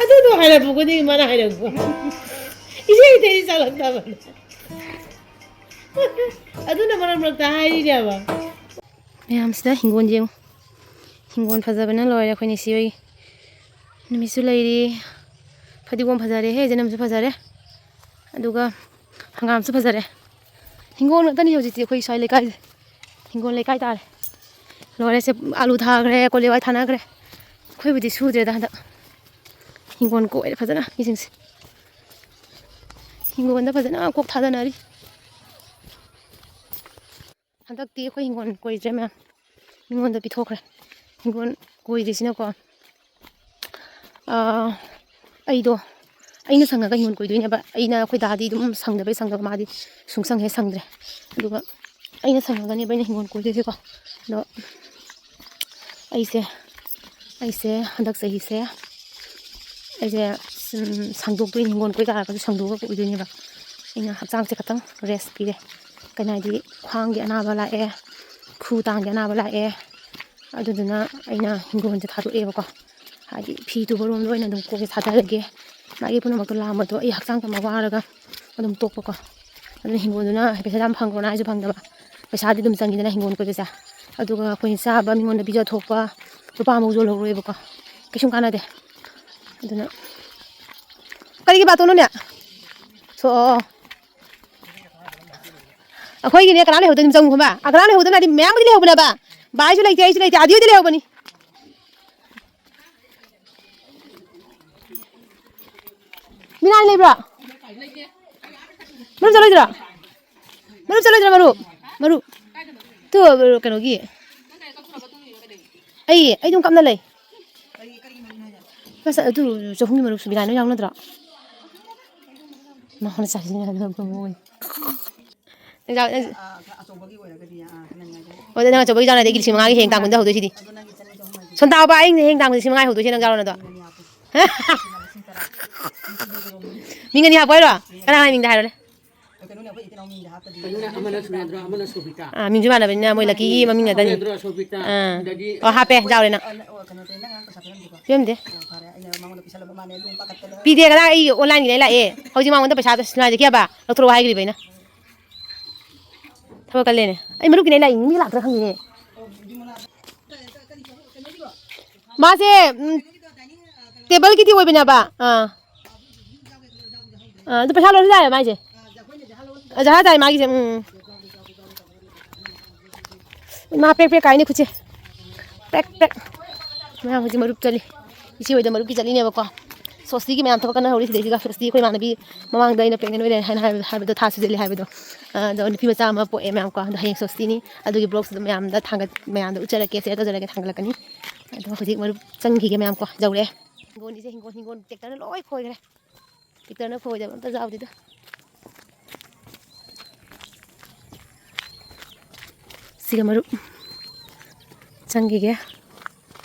ꯑꯗꯨꯗꯣ ꯍꯥꯏꯔꯛꯄ ꯈꯨꯗꯤꯡꯒꯤ ꯃꯥꯅ ꯍꯥꯏꯔꯛꯄ꯫ ꯏꯁꯩ ꯏꯁꯩ ꯆꯥꯛꯂꯛꯇꯕꯅꯦ꯫ ꯑꯗꯨꯅ ꯃꯔꯛ ꯃꯔꯛꯇ ꯍꯥꯏꯔꯤꯅꯦꯕ꯫ ꯃꯌꯥꯝꯁꯤꯗ ꯍꯤꯡꯒꯣꯜ ꯌꯦꯡꯉꯨ꯫ ꯍꯤꯡꯒꯣꯜ ꯐꯖꯕꯅ ꯂꯣꯏꯔꯦ ꯑꯩꯈꯣꯏ ꯅꯤꯁꯤ ꯍꯣꯏꯒꯤ꯫ ꯅꯨꯃꯤꯠꯁꯨ ꯂꯩꯔꯤ꯫ ꯐꯗꯤꯒꯣꯝ ꯐꯖꯔꯦꯍꯦ, ꯆꯅꯝꯁꯨ ꯐꯖꯔꯦ꯫ ꯑꯗꯨꯒ ꯍꯪꯒꯥꯝꯁꯨ ꯐꯖꯔꯦ꯫ ꯍꯤꯡꯒꯣꯜ ꯉꯥꯛꯇꯅꯤ ꯍꯧꯖꯤꯛꯇꯤ ꯑꯩꯈꯣꯏ ꯁ꯭ꯋꯥꯏ ꯂꯩꯀꯥꯏꯁꯦ꯫ ꯍꯤꯡꯒꯣꯜ ꯂꯩꯀꯥꯏ ꯇꯥꯔꯦ꯫ ꯂꯣꯏꯔꯦ, ꯁꯦ ꯑꯂꯨ ꯊꯥꯈ꯭ꯔꯦ, ꯀꯣꯂꯤ ꯍꯋꯥꯏ ꯊꯥꯅꯈ꯭ꯔꯦ꯫ ꯑꯩꯈꯣꯏꯕꯨꯗꯤ ꯁꯨꯗ꯭ꯔꯦꯗ ꯍꯟꯗꯛ꯫ ꯍꯤꯡꯒꯣꯜ ꯀꯣꯏꯔꯦ ꯐꯖꯅ ꯃꯤꯁꯤꯡꯁꯦ꯫ ꯍꯤꯡꯒꯣꯜꯗ ꯐꯖꯅ ꯀꯣꯛ ꯊꯥꯗꯅꯔꯤ꯫ ꯍꯟꯗꯛꯇꯤ ꯑꯩꯈꯣꯏ ꯍꯤꯡꯒꯣꯜ ꯀꯣꯏꯗ꯭ꯔꯦ ꯃꯌꯥꯝ, ꯃꯤꯉꯣꯟꯗ ꯄꯤꯊꯣꯛꯈ꯭ꯔꯦ꯫ ꯍꯤꯡꯒꯣꯜ ꯀꯣꯏꯗ꯭ꯔꯤꯁꯤꯅꯀꯣ, ꯑꯥ, ꯑꯩꯗꯣ, ꯑꯩꯅ ꯁꯪꯉꯒ ꯍꯤꯡꯒꯣꯜ ꯀꯣꯏꯗꯣꯏꯅꯦꯕ꯫ ꯑꯩꯅ, ꯑꯩꯈꯣꯏ ꯗꯥꯗꯤ ꯑꯗꯨꯝ ꯁꯪꯗꯕꯩ ꯁꯪꯗꯕ, ꯃꯥꯗꯤ ꯁꯨꯡꯁꯪ ꯍꯦꯛ ꯁꯪꯗ꯭ꯔꯦ꯫ ꯑꯗꯨꯒ ꯑꯩꯅ ꯁꯪꯉꯒꯅꯦꯕ ꯑꯩꯅ ꯍꯤꯡꯒꯣꯜ ꯀꯣꯏꯗꯣꯏꯁꯦꯀꯣ꯫ ꯑꯗꯣ ꯑꯩꯁꯦ, ꯑꯩꯁꯦ ꯍꯟꯗꯛ ꯆꯍꯤꯁꯦ ꯑꯩꯁꯦ, ꯎꯝ, ꯁꯪꯗꯣꯛꯇꯣꯏꯅꯤ, ꯍꯤꯡꯒꯣꯜ ꯀꯣꯏ ꯇꯥꯔꯒꯁꯨ ꯁꯪꯗꯣꯛꯑꯒ ꯀꯣꯏꯗꯣꯏꯅꯦꯕ꯫ ꯑꯩꯅ ꯍꯛꯆꯥꯡꯁꯦ ꯈꯇꯪ rest ꯄꯤꯔꯦ꯫ ꯀꯩꯅꯣ ꯍꯥꯏꯗꯤ, ꯈ꯭ꯋꯥꯡꯒꯤ ꯑꯅꯥꯕ ꯂꯥꯛꯑꯦ, ꯈꯨ ꯇꯥꯡꯒꯤ ꯑꯅꯥꯕ ꯂꯥꯛꯑꯦ, ꯑꯗꯨꯗꯨꯅ ꯑꯩꯅ ꯍꯤꯡꯒꯣꯜꯁꯦ ꯊꯥꯗꯣꯛꯑꯦꯕꯀꯣ꯫ ꯍꯥꯏꯗꯤ ꯐꯤ ꯇꯨꯕ ꯔꯣꯝꯗ ꯑꯣꯏꯅ ꯑꯗꯨꯝ ꯀꯣꯛꯁꯦ ꯊꯥꯗꯔꯒꯦ꯫ ꯃꯥꯒꯤ ꯄꯨꯝꯅꯃꯛꯇꯣ ꯂꯥꯝꯕꯗꯣ ꯑꯩ ꯍꯛꯆꯥꯡ ꯐꯅ ꯋꯥꯔꯒ ꯑꯗꯨꯝ ꯇꯣꯛꯄꯀꯣ꯫ ꯑꯗꯨꯅ ꯍꯤꯡꯒꯣꯜꯗꯨꯅ ꯄꯩꯁꯥ ꯌꯥꯝ ꯐꯪꯈ꯭ꯔꯣꯅ ꯍꯥꯏꯁꯨ ꯐꯪꯗꯕ, ꯄꯩꯁꯥꯗꯤ ꯑꯗꯨꯝ ꯆꯪꯉꯤꯗꯅ ꯍꯤꯡꯒꯣꯜ ꯀꯣꯏꯕꯁꯦ꯫ ꯑꯗꯨꯒ ꯑꯩꯈꯣꯏꯅ ꯆꯥꯕ ꯃꯤꯉꯣꯟꯗ ꯄꯤꯖꯊꯣꯛꯄ, ꯂꯨꯄꯥ ꯑꯃꯐꯥꯎ ꯌꯣꯜꯍꯧꯔꯣꯏꯕꯀꯣ, ꯀꯩꯁꯨꯝ ꯀꯥꯟꯅꯗꯦ꯫ ꯑꯗꯨꯅ ꯀꯔꯤꯒꯤ ꯕꯥꯇꯣꯟꯅꯣꯅꯦ? ꯁꯣꯛꯑꯣ꯫ ꯑꯩꯈꯣꯏꯒꯤꯅꯦ ꯀꯅꯥ ꯂꯩꯍꯧꯗꯣꯏꯅꯣ? ꯆꯪꯉꯨ ꯈꯣꯝꯕ꯫ ꯑ, ꯀꯅꯥ ꯂꯩꯍꯧꯗꯣꯏꯅꯣ ꯍꯥꯏꯗꯤ ꯃꯌꯥꯝꯕꯨꯗꯤ ꯂꯩꯍꯧꯕꯅꯦꯕ꯫ ꯕꯥꯏꯁꯨ ꯂꯩꯇꯦ, ꯑꯩꯁꯨ ꯂꯩꯇꯦ, ꯑꯗꯤꯗꯤ ꯂꯩꯍꯧꯕꯅꯤ꯫ ꯃꯤꯅꯥꯏ ꯂꯩꯕ꯭ꯔꯣ? ꯃꯔꯨꯞ ꯆꯠꯂꯣꯏꯗ꯭ꯔꯣ? ꯃꯔꯨꯞ ꯆꯠꯂꯣꯏꯗ꯭ꯔꯣ, ꯃꯔꯨꯞ? ꯃꯔꯨꯞ꯫ ꯇꯨ, ꯀꯩꯅꯣꯒꯤ꯫ ꯑꯩ, ꯑꯩ ꯑꯗꯨꯝ ꯀꯞꯅ ꯂꯩ꯫ ꯃꯁ-, ꯑꯗꯨ ꯆꯍꯨꯝꯒꯤ ꯃꯔꯨꯞꯁꯨ ꯕꯤꯅꯥꯏ ꯂꯣꯏ ꯌꯥꯎꯅꯗ꯭ꯔꯣ? ꯃꯉꯣꯟꯗ ꯆꯥꯁꯤꯟꯅꯗꯕ ꯃꯣꯏ꯫ ꯅꯪ ꯆꯥ-, ꯅꯪ ꯑꯥ, ꯑꯆꯧꯕꯒꯤ ꯑꯣꯏꯔꯒꯗꯤ, ꯑꯥ, ꯅꯪ ꯍꯥꯏꯗꯣ꯫ ꯑꯣ, ꯅꯪ ꯑꯆꯧꯕꯒꯤ ꯆꯥꯅꯗꯤ ꯑꯩꯒꯤ ꯂꯤꯁꯤꯡ ꯃꯉꯥꯒꯤ ꯍꯌꯦꯡ ꯇꯥꯡ ꯀꯨꯟꯗ ꯍꯧꯗꯣꯏꯁꯤꯗꯤ꯫ ꯑꯗꯣ ꯅꯪꯒꯤ ꯆꯅꯤ ꯆꯍꯨꯝ ꯍꯥꯏꯗꯣ꯫ ꯁꯣꯟ ꯇꯥꯎꯕ, ꯑꯩꯅ ꯍꯌꯦꯡ ꯇꯥꯡ ꯂꯤꯁꯤꯡ ꯃꯉꯥ ꯍꯧꯗꯣꯏꯁꯦ ꯅꯪ ꯌꯥꯎꯔꯣ ꯅꯗꯣ꯫ ꯃꯤꯉꯣꯟꯗ ꯍꯥꯞꯄꯣ ꯍꯥꯏꯔꯣ? ꯀꯅꯥ ꯀꯅꯥ ꯃꯤꯡꯗ ꯍꯥꯏꯔꯣꯅꯦ? ꯀꯩꯅꯣꯅꯦ, ꯑꯩꯈꯣꯏ ꯏꯆꯤꯟ ꯏꯅꯥꯎ ꯃꯤꯡꯗ ꯍꯥꯞꯇꯗꯤ꯫ ꯀꯩꯅꯣꯅꯦ, ꯑꯃꯅ ꯁꯨꯔꯦꯟꯗ꯭ꯔ, ꯑꯃꯅ ꯁꯣꯕꯤꯇꯥ꯫ ꯑꯥ, ꯃꯤꯡꯁꯨ ꯃꯥꯟꯅꯕꯅꯤꯅ ꯃꯣꯏ ꯂꯛꯀꯤꯒꯤ ꯃꯃꯤꯡ ꯉꯥꯛꯇꯅꯤ꯫ ꯁꯨꯔꯦꯟꯗ꯭ꯔ, ꯁꯣꯕꯤꯇꯥ, ꯑꯥ꯫ ꯑꯗꯒꯤ ꯑꯣ, ꯍꯥꯞꯄꯦ, ꯌꯥꯎꯔꯦ ꯅꯪ꯫ ꯑ, ꯅ-, ꯑꯣ, ꯀꯩꯅꯣ ꯇꯧꯋꯦ, ꯅꯪ ꯑꯉꯥꯡ ꯄꯩꯁꯥ ꯄꯤꯔꯝꯗꯦꯀꯣ? ꯄꯤꯔꯝꯗꯦ꯫ ꯑꯣ, ꯐꯔꯦ, ꯑꯩꯅ ꯃꯉꯣꯟꯗ ꯄꯤꯁꯜꯂꯕ ꯃꯥꯅꯦ, ꯑꯗꯨꯝ ꯄꯥꯈꯠꯇꯅ꯫ ꯄꯤꯗꯦ, ꯉꯔꯥꯡ ꯑꯩ online ꯒꯤꯗꯩ ꯂꯥꯛꯑꯦ꯫ ꯍꯧꯖꯤꯛ ꯃꯉꯣꯟꯗ ꯄꯩꯁꯥ ꯁꯤꯟꯅꯔꯁꯦ ꯀꯦꯕ ꯂꯧꯊꯣꯔꯛꯑꯣ ꯍꯥꯏꯈ꯭ꯔꯤꯕ ꯑꯩꯅ꯫ ꯊꯕꯛ ꯀꯜꯂꯦꯅꯦ꯫ ꯑꯩ ꯃꯔꯨꯞꯀꯤꯅꯦ ꯂꯥꯛꯏ, ꯃꯤ ꯂꯥꯛꯇ꯭ꯔꯥ ꯈꯪꯗꯦꯅꯦ꯫ ꯃꯥꯁꯦ, ꯎꯝ, table ꯒꯤꯗꯤ ꯑꯣꯏꯕꯅꯦꯕ꯫ ꯑꯥ꯫ ꯑꯥ, ꯑꯗꯨ ꯄꯩꯁꯥ ꯂꯣꯏꯁꯨ ꯌꯥꯏꯌꯦ ꯃꯥꯏꯁꯦ꯫ ꯑ, ꯖꯍꯥ ꯇꯥꯏ ꯃꯥꯒꯤꯁꯦ, ꯎꯝ꯫ ꯏꯃꯥ, ꯄ꯭ꯔꯦꯛ ꯄ꯭ꯔꯦꯛ ꯀꯥꯏꯅꯦ ꯈꯨꯠꯁꯦ꯫ ꯄ꯭ꯔꯦꯛ ꯄ꯭ꯔꯦꯛ꯫ ꯃꯌꯥꯝ ꯍꯧꯖꯤꯛ ꯃꯔꯨꯞ ꯆꯠꯂꯤ꯫ ꯏꯆꯦ ꯍꯣꯏꯗ ꯃꯔꯨꯞꯀꯤ ꯆꯠꯂꯤꯅꯦꯕꯀꯣ꯫ ꯁꯣꯁꯇꯤꯒꯤ ꯃꯌꯥꯝ ꯊꯕꯛ ꯀꯟꯅ ꯍꯧꯔꯤ ꯁꯤꯗꯩꯁꯤꯗ꯫ ꯁꯣꯁꯇꯤ ꯑꯩꯈꯣꯏ ꯏꯃꯥꯟꯅꯕꯤ ꯃꯃꯥꯡꯗ ꯑꯩꯅ pregnant ꯑꯣꯏꯔꯦ ꯍꯥꯏꯅ ꯍꯥꯏꯕ-, ꯍꯥꯏꯕꯗꯣ ꯊꯥ ꯁꯨꯖꯜꯂꯤ ꯍꯥꯏꯕꯗꯣ꯫ ꯑ, ꯑꯗꯣ ꯅꯨꯄꯤ ꯃꯆꯥ ꯑꯃ ꯄꯣꯛꯑꯦ ꯃꯌꯥꯝ ꯀꯣ꯫ ꯑꯗꯣ ꯍꯌꯦꯡ ꯁꯣꯁꯇꯤꯅꯤ꯫ ꯑꯗꯨꯒꯤ vlog ꯁꯨ ꯑꯗꯨꯝ ꯃꯌꯥꯝꯗ ꯊꯥꯡꯒꯠ-, ꯃꯌꯥꯝꯗ ꯎꯠꯆꯔꯛꯀꯦ, share ꯇꯧꯖꯔꯛꯀꯦ, ꯊꯥꯡꯒꯠꯂꯛꯀꯅꯤ꯫ ꯑꯗꯣ ꯍꯧꯖꯤꯛ ꯃꯔꯨꯞ ꯆꯪꯈꯤꯒꯦ ꯃꯌꯥꯝ ꯀꯣ꯫ ꯌꯧꯔꯦ꯫ ꯍꯤꯡꯒꯣꯜꯒꯤꯁꯦ ꯍꯤꯡꯒꯣꯜ, ꯍꯤꯡꯒꯣꯜ tractor ꯅ ꯂꯣꯏ ꯈꯣꯏꯈ꯭ꯔꯦ꯫ Tractor ꯅ ꯈꯣꯏꯗꯕ ꯑꯝꯇ ꯌꯥꯎꯗꯦꯗ꯫ ꯁꯤꯒ ꯃꯔꯨꯞ ꯆꯪꯈꯤꯒꯦ꯫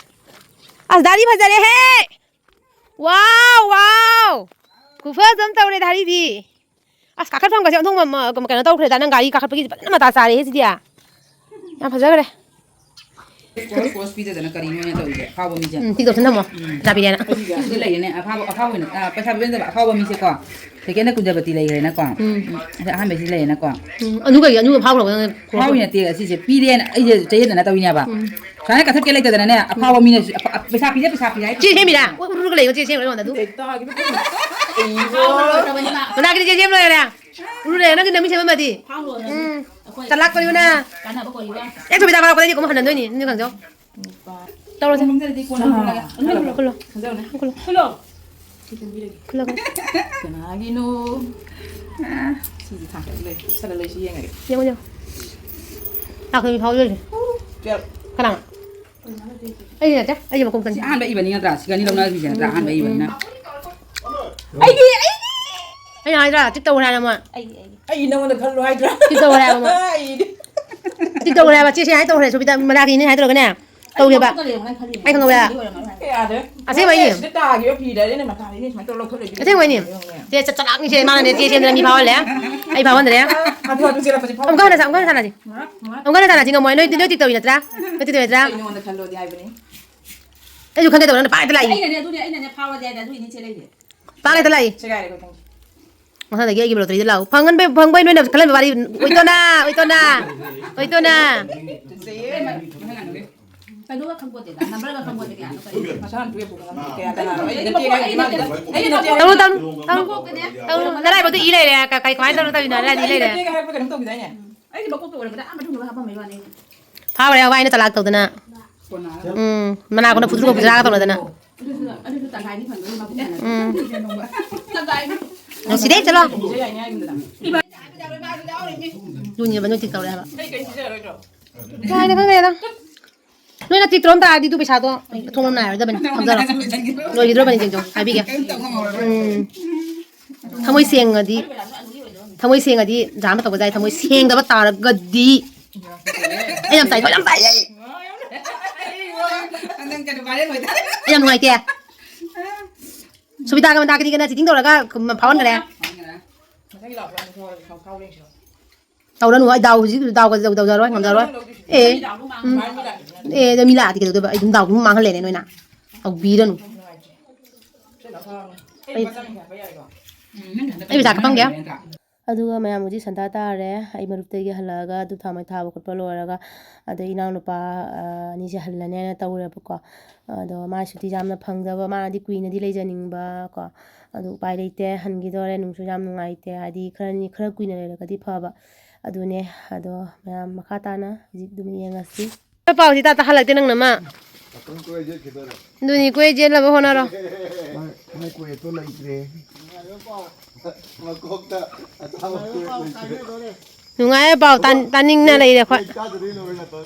ꯑꯁ, ꯗꯥꯔꯤ ꯐꯖꯔꯦꯍꯦ! Wow, wow! ꯈꯨꯐꯖ ꯑꯃ ꯇꯧꯔꯦ ꯗꯥꯔꯤꯗꯤ꯫ ꯑꯁ, ꯀꯥꯈꯠꯐꯝꯒꯁꯦ ꯑꯣꯟꯊꯣꯛ ꯃ-, ꯃ-, ꯀꯩꯅꯣ ꯇꯧꯈ꯭ꯔꯦꯗ, ꯅꯪ ꯒꯥꯔꯤ ꯀꯥꯈꯠꯄꯒꯤ ꯐꯖꯅ ꯃꯇꯥ ꯆꯥꯔꯦꯍꯦ ꯁꯤꯗꯤ꯫ ꯌꯥꯝ ꯐꯖꯈ꯭ꯔꯦ꯫ ꯀꯣꯁ ꯀꯣꯁ ꯄꯤꯗꯗꯅ ꯀꯔꯤꯅꯣꯅꯦ ꯇꯧꯔꯤꯁꯦ, ꯑꯐꯥꯎꯕ ꯃꯤꯁꯦ꯫ ꯎꯝ, ꯇꯤꯛꯇꯣꯛꯁꯟ ꯊꯝꯃꯣ꯫ ꯎꯝ꯫ ꯆꯥꯕꯤꯔꯦꯅ꯫ ꯁꯤꯗ ꯂꯩꯔꯦꯅꯦ, ꯑꯐꯥꯎꯕ, ꯑꯐꯥꯎꯕ ꯑꯣꯏꯅ, ꯑ, ꯄꯩꯁꯥ ꯄꯤꯕ ꯅꯠꯇꯕ, ꯑꯐꯥꯎꯕ ꯃꯤꯁꯦꯀꯣ꯫ ꯁꯦꯀꯦꯟꯗ ꯀꯨꯟꯖꯕꯇꯤ ꯂꯩꯈ꯭ꯔꯦꯅꯀꯣ꯫ ꯎꯝ꯫ ꯎꯝ, ꯑꯗ ꯑꯍꯥꯟꯕꯩꯁꯤ ꯂꯩꯔꯦꯅꯀꯣ꯫ ꯎꯝ, ꯑꯗꯨ ꯀꯩꯒꯤ ꯑꯅꯨ ꯑꯐꯥꯎꯕ ꯂꯧꯒꯗꯕꯅꯦ? ꯑꯐꯥꯎꯕ ꯅꯠꯇꯦ, ꯑꯁꯤꯁꯦ ꯄꯤꯔꯦꯅ ꯑꯩꯁꯦ ꯆꯌꯦꯠꯅꯅ ꯇꯧꯔꯤꯅꯦꯕ꯫ ꯎꯝ꯫ ꯁꯨꯃꯥꯏꯅ ꯀꯛꯊꯠꯀꯦ ꯂꯩꯇꯗꯅꯅꯦ, ꯑꯐꯥꯎꯕ ꯃꯤꯅ ꯁꯤ-, ꯑꯐ-, ꯑ, ꯄꯩꯁꯥ ꯄꯤꯔꯦ, ꯄꯩꯁꯥ ꯄꯤꯔꯦ ꯍꯥꯏ꯫ ꯆꯦ ꯁꯦꯝꯃꯤꯔꯥ? ꯎ-, ꯎꯔꯨꯔꯒ ꯂꯩꯌꯣ, ꯆꯦ ꯁꯦꯝꯃꯤꯔꯣ ꯑꯗꯨ? ꯃꯅꯥꯛꯀꯤꯗꯤ ꯆꯦ ꯁꯦꯝ ꯂꯣꯏꯔꯦ꯫ ꯎꯔꯨꯔꯦ, ꯅꯪꯒꯤ ꯅꯃꯤꯡ ꯁꯦꯝꯃꯝꯃꯗꯤ꯫ ꯎꯝ꯫ ꯆꯂꯥꯛꯄꯅꯤꯕꯨ ꯅꯪ꯫ ꯑꯦ, ꯊꯣꯏꯕꯤꯗꯥ ꯐꯥꯔꯛꯄꯗꯩꯗꯤ ꯀꯨꯝ ꯍꯟꯅꯗꯣꯏꯅꯤ, ꯅꯪ ꯈꯪꯖꯧ꯫ ꯇꯧꯔꯁꯦ꯫ ꯈꯨꯝꯖꯔꯗꯤ ꯀꯣꯟꯅ ꯈꯨꯝꯂꯒ꯫ ꯈꯨꯜꯂꯣ, ꯈꯨꯜꯂꯣ꯫ ꯈꯨꯝꯖꯔꯅꯦ꯫ ꯈꯨꯜꯂꯣ꯫ ꯈꯨꯜꯂꯣ꯫ ꯁꯤ ꯈꯨꯝꯕꯤꯔꯒꯦ꯫ ꯈꯨꯜꯂꯣ꯫ ꯀꯅꯥꯒꯤꯅꯣ? ꯑꯥ, ꯁꯤꯁꯦ ꯊꯥꯡꯒꯠꯂꯦ꯫ ꯆꯠꯂ ꯂꯩꯁꯤ ꯌꯦꯡꯉꯒꯦ꯫ ꯌꯦꯡꯉꯣ, ꯌꯦꯡꯉꯣ꯫ ꯂꯥꯛꯇꯕꯤ ꯐꯥꯎ ꯂꯩꯔꯦ꯫ ꯇꯨꯌꯦꯜꯞ꯫ ꯀꯅꯥ? ꯑꯩꯗꯤ ꯅꯠꯇꯦ꯫ ꯑꯩꯗꯤ ꯃꯀꯣꯛꯇꯅꯤ꯫ ꯁꯤ ꯑꯍꯥꯟꯕ ꯏꯕꯅꯤ ꯅꯠꯇ꯭ꯔꯥ? ꯁꯤꯒ ꯑꯅꯤ ꯂꯧꯅꯈꯤꯁꯦ ꯅꯠꯇ꯭ꯔꯥ? ꯑꯍꯥꯟꯕ ꯏꯕꯅꯤꯅ꯫ ꯑꯩꯒꯤ, ꯑꯩꯒꯤ! ꯑꯩꯅ ꯍꯥꯏꯗ꯭ꯔꯥ? ꯇꯤꯛ ꯇꯧꯈ꯭ꯔꯦ ꯍꯥꯏꯅ ꯃꯣꯏ꯫ ꯑꯩꯒꯤ, ꯑꯩꯒꯤ꯫ ꯑꯩ ꯅꯉꯣꯟꯗ ꯈꯜꯂꯣ ꯍꯥꯏꯗ꯭ꯔꯥ? ꯇꯤꯛ ꯇꯧꯈ꯭ꯔꯦ ꯍꯥꯏꯕ ꯃꯣꯏ꯫ ꯑꯩꯗꯤ꯫ ꯇꯤꯛ ꯇꯧꯈ꯭ꯔꯦ ꯍꯥꯏꯕ꯫ ꯆꯦꯁꯦ ꯍꯥꯏ ꯇꯧꯈ꯭ꯔꯦ꯫ ꯁꯣꯕꯤꯇꯥ ꯃꯂꯥꯒꯤꯅꯦ ꯍꯥꯏꯗ꯭ꯔꯒꯅꯦ꯫ ꯇꯧꯔꯦꯕ꯫ ꯑꯩ ꯈꯪꯍꯧꯋꯦ꯫ ꯌꯥꯗ꯭ꯔꯦ꯫ ꯑꯁꯦꯡꯕꯩꯅꯦ꯫ ꯁꯤꯗ ꯇꯥꯈꯤꯕ ꯐꯤꯗ ꯑꯩꯅ ꯃꯊꯥ ꯑꯅꯤ ꯁꯨꯃꯥꯏꯅ ꯇꯧꯔ ꯂꯧꯊꯣꯛꯂꯛꯏ꯫ ꯑꯁꯦꯡꯕꯩꯅꯦ꯫ ꯆꯦ ꯆꯠ-, ꯆꯠꯂꯥꯛꯅꯤꯁꯦ ꯃꯥꯅꯅꯦ ꯆꯦ ꯁꯦꯝꯗꯅ ꯃꯤ ꯐꯥꯎꯍꯜꯂꯦ꯫ ꯑꯩ ꯐꯥꯎꯍꯟꯗ꯭ꯔꯦ꯫ ꯍꯥꯊꯨ ꯍꯥꯊꯨ ꯆꯦꯜꯂꯛꯄꯁꯦ ꯐꯥꯎ-, ꯑꯃꯨꯛꯀ ꯍꯟꯅ ꯁꯥ-, ꯑꯃꯨꯛꯀ ꯍꯟꯅ ꯁꯥꯟꯅꯁꯤ꯫ ꯉꯥꯏꯍꯥꯛ, ꯉꯥꯏꯍꯥꯛ꯫ ꯑꯃꯨꯛꯀ ꯍꯟꯅ ꯁꯥꯟꯅꯁꯤ ꯉꯝꯃꯣꯏ꯫ ꯅꯣꯏ, ꯅꯣꯏ ꯇꯤꯛ ꯇꯧꯔꯤ ꯅꯠꯇ꯭ꯔꯥ? ꯅꯣꯏ ꯇꯤꯛ ꯇꯧꯔꯤ ꯅꯠꯇ꯭ꯔꯥ? ꯑꯩ ꯅꯉꯣꯟꯗ ꯈꯜꯂꯣꯗꯤ ꯍꯥꯏꯕꯅꯤ꯫ ꯑꯩꯁꯨ ꯈꯟꯒꯦ ꯇꯧꯕ ꯅꯪꯅ ꯄꯥꯏꯔꯗ ꯂꯥꯛꯏ꯫ ꯑꯩꯅꯅꯦ ꯑꯗꯨꯅꯦ, ꯑꯩꯅꯅꯦ ꯐꯥꯎꯔꯗꯤ ꯍꯥꯏꯗꯤ ꯑꯗꯨ ꯏꯅꯤ ꯆꯦꯜꯂꯛꯏꯁꯦ꯫ ꯄꯥꯏꯔꯗ ꯂꯥꯛꯏ꯫ ꯁꯦꯒꯥꯏꯔꯦ ꯑꯩꯈꯣꯏ ꯈꯪꯗꯦ꯫ ꯃꯊꯪꯗꯒꯤ ꯑꯩꯒꯤ ꯂꯣꯇꯔꯤꯗ ꯂꯥꯛꯎ꯫ ꯐꯪꯍꯟꯕꯩ, ꯐꯪꯕꯩ ꯅꯣꯏꯅ ꯈꯜꯂꯝꯕ ꯋꯥꯔꯤ꯫ ꯑꯣꯏꯇꯣꯅ, ꯑꯣꯏꯇꯣꯅ, ꯑꯣꯏꯇꯣꯅ꯫ ꯀꯩꯅꯣꯒ ꯈꯪꯄꯣꯠꯇꯦꯗ, ꯅꯝꯕꯔꯒ ꯈꯪꯄꯣꯠꯇꯦ ꯀꯌꯥꯅꯣ ꯀꯔꯤꯅꯣ꯫ ꯃꯁꯥꯅ ꯄꯤꯔꯛꯄ ꯈꯪꯗꯦ, ꯀꯌꯥ ꯀꯅꯥꯅꯣ? ꯑꯩꯗꯤ ꯅꯠꯇꯦ, ꯑꯩꯗꯤ ꯅꯠꯇꯦ꯫ ꯇꯧꯅꯨ, ꯇꯧꯅꯨ, ꯇꯧꯅꯨ꯫ ꯅꯔꯥꯏꯕꯛꯇ ꯏ ꯂꯩꯔꯦ꯫ ꯀ-, ꯀꯩ, ꯀꯃꯥꯏꯅ ꯇꯧꯔ ꯇꯧꯔꯤꯅꯣ? ꯅꯔꯥꯏꯕꯛ ꯏ ꯂꯩꯔꯦ꯫ ꯅꯠꯇꯦ, ꯀꯩ ꯍꯥꯏꯔꯛꯄ ꯀꯩꯅꯣꯝ ꯇꯧꯈꯤꯗꯥꯏꯅꯦ? ꯑꯩꯗꯤ ꯃꯀꯣꯛꯇ ꯑꯣꯏꯔꯝꯒꯗ꯭ꯔꯥ, ꯑꯥ ꯃꯅꯨꯡꯗ ꯍꯥꯞꯄꯝꯕꯩ ꯋꯥꯅꯤ꯫ ꯐꯥꯎꯔꯦ, ꯋꯥꯏꯅ ꯆꯂꯥꯛ ꯇꯧꯗꯅ꯫ ꯀꯣꯟꯅ ꯍꯥꯏꯔꯣ꯫ ꯎꯝ, ꯃꯅꯥ ꯀꯣꯟꯅ ꯐꯨꯗ꯭ꯔꯨꯒ ꯐꯨꯗ꯭ꯔꯥꯒ ꯇꯧꯅꯗꯅ꯫ ꯑꯗꯨꯁꯨ, ꯑꯗꯨꯁꯨ ꯇꯪꯈꯥꯏꯅꯤ ꯐꯪꯗꯣꯏꯅꯤ, ꯃꯄꯨꯝ ꯊꯟꯅ꯫ ꯎꯝ꯫ ꯇꯪꯈꯥꯏꯅꯤ꯫ ꯅꯨꯡꯁꯤꯗꯦ, ꯆꯠꯂꯣ꯫ ꯄꯤꯖ ꯌꯥꯏꯅꯦ ꯍꯥꯏꯒꯨꯝꯗꯅ꯫ ꯂꯨꯅꯤꯕ ꯅꯣꯏ ꯇꯤꯛ ꯇꯧꯔꯦ ꯍꯥꯏꯕ꯫ ꯀꯩ, ꯀꯩ ꯄꯤꯖꯔꯣꯏꯗ꯭ꯔꯣ? ꯀꯥꯏꯅ ꯈꯪꯗꯦꯗ꯫ ꯅꯣꯏꯅ ꯇꯤꯛ ꯇꯧꯔꯝ ꯇꯥꯔꯗꯤ ꯑꯗꯨ ꯄꯩꯁꯥꯗꯣ ꯊꯣꯡ ꯂꯣꯟꯅ ꯍꯥꯏꯔꯣꯏꯗꯕꯅꯤ꯫ ꯈꯪꯖꯔꯣ꯫ ꯂꯣꯏꯈꯤꯗ꯭ꯔꯕꯅꯤ, ꯆꯦꯡꯆꯧ꯫ ꯍꯥꯏꯕꯤꯒꯦ꯫ ꯎꯝ꯫ ꯊꯃꯣꯏ ꯁꯦꯡꯉꯗꯤ, ꯊꯃꯣꯏ ꯁꯦꯡꯉꯗꯤ ꯖꯥꯝ ꯇꯧꯕ ꯌꯥꯏ, ꯊꯃꯣꯏ ꯁꯦꯡꯗꯕ ꯇꯥꯔꯒꯗꯤ꯫ ꯑꯩ ꯌꯥꯝ ꯆꯥꯏ, ꯊꯣꯏ ꯌꯥꯝ ꯆꯥꯏ ꯑꯩ꯫ ꯅꯪ ꯀꯩꯅꯣ viral ꯑꯣꯏꯗ꯫ ꯑꯩ ꯌꯥꯝ ꯅꯨꯡꯉꯥꯏꯇꯦ꯫ ꯁꯨꯕꯤꯇꯥꯒ ꯃꯟꯗꯥꯀꯤꯅꯤꯒꯅ cheating ꯇꯧꯔꯒ ꯐꯥꯎꯍꯟꯈ꯭ꯔꯦ꯫ ꯃꯊꯪꯒꯤ ꯂꯥꯛꯄ ꯀꯥꯟꯗ ꯐꯥꯎ-, ꯐꯥꯎ ꯌꯦꯡꯁꯤꯔꯣ? ꯇꯧꯔꯅꯨ, ꯑꯩ ꯗꯥꯎ ꯍꯧꯖꯤꯛ ꯗꯥꯎꯒ ꯇꯧ-, ꯇꯧꯖꯔꯣꯏ, ꯉꯝꯖꯔꯣꯏ꯫ ꯅꯪ ꯂꯧꯗꯣꯏꯁꯤꯗꯤ꯫ ꯑꯦ, ꯎꯝ꯫ ꯑꯦ, ꯑꯗꯣ ꯃꯤ ꯂꯥꯛꯑꯗꯤ ꯀꯩꯗꯧꯗꯣꯏꯕ? ꯑꯩ ꯑꯗꯨꯝ ꯗꯥꯎꯗꯨ ꯑꯗꯨꯝ ꯃꯥꯡꯍꯜꯂꯦꯅꯦ ꯅꯣꯏꯅ꯫ ꯇꯧꯕꯤꯔꯅꯨ꯫ ꯑꯩ, ꯑꯩ ꯄꯩꯁꯥ ꯀꯥꯞꯄꯝꯒꯦ꯫ ꯑꯗꯨꯒ ꯃꯌꯥꯝ ꯍꯧꯖꯤꯛ ꯁꯟꯗꯥ ꯇꯥꯔꯦ꯫ ꯑꯩ ꯃꯔꯨꯞꯇꯒꯤ ꯍꯜꯂꯛꯑꯒ ꯙꯨꯞ ꯊꯥꯎꯃꯩ ꯊꯥꯕ ꯈꯣꯠꯄ ꯂꯣꯏꯔꯒ, ꯑꯗꯩ ꯏꯅꯥꯎꯅꯨꯄꯥ, ꯑ, ꯑꯅꯤꯁꯦ ꯍꯜꯂꯅꯦꯅ ꯇꯧꯔꯦꯕꯀꯣ꯫ ꯑꯗꯣ ꯃꯥꯏ ꯁꯨꯇꯤ ꯌꯥꯝꯅ ꯐꯪꯗꯕ, ꯃꯥꯅꯗꯤ ꯀꯨꯏꯅꯗꯤ ꯂꯩꯖꯅꯤꯡꯕ ꯀꯣ꯫ ꯑꯗꯨ ꯎꯄꯥꯏ ꯂꯩꯇꯦ, ꯍꯟꯈꯤꯗꯣꯔꯦ꯫ ꯅꯨꯡꯁꯨ ꯌꯥꯝ ꯅꯨꯡꯉꯥꯏꯇꯦ, ꯍꯥꯏꯗꯤ ꯈꯔꯅꯤ-, ꯈꯔ ꯀꯨꯏꯅ ꯂꯩꯔꯒꯗꯤ ꯐꯕ꯫ ꯑꯗꯨꯅꯦ꯫ ꯑꯗꯣ ꯃꯌꯥꯝ ꯃꯈꯥ ꯇꯥꯅ ꯍꯧꯖꯤꯛ ꯑꯗꯨꯝ ꯌꯦꯡꯉꯁꯤ꯫ ꯄꯥꯎꯁꯤ ꯇꯥ ꯇꯥꯍꯜꯂꯛꯇꯦ ꯅꯪꯅ ꯃꯥ꯫ ꯑꯗꯨꯅꯤ, ꯀꯣꯏ ꯆꯦꯜꯂꯕ ꯍꯣꯠꯅꯔꯣ꯫ ꯃꯥꯏ, ꯃꯥꯏ ꯀꯣꯏ ꯑꯇꯣ ꯂꯩꯇ꯭ꯔꯦ꯫ ꯃꯀꯣꯛꯇ ꯑꯇꯥꯕ ꯀꯣꯏ ꯂꯩꯇ꯭ꯔꯦ꯫ ꯅꯨꯡꯉꯥꯏꯕ ꯄꯥꯎ ꯇꯥꯟ-, ꯇꯥꯅꯤꯡꯅ ꯂꯩꯔꯦ ꯑꯩꯈꯣꯏ꯫ ꯀꯣꯏ ꯆꯥꯗꯕꯤ ꯂꯣꯏꯔꯦ ꯅꯥꯇꯣꯟ꯫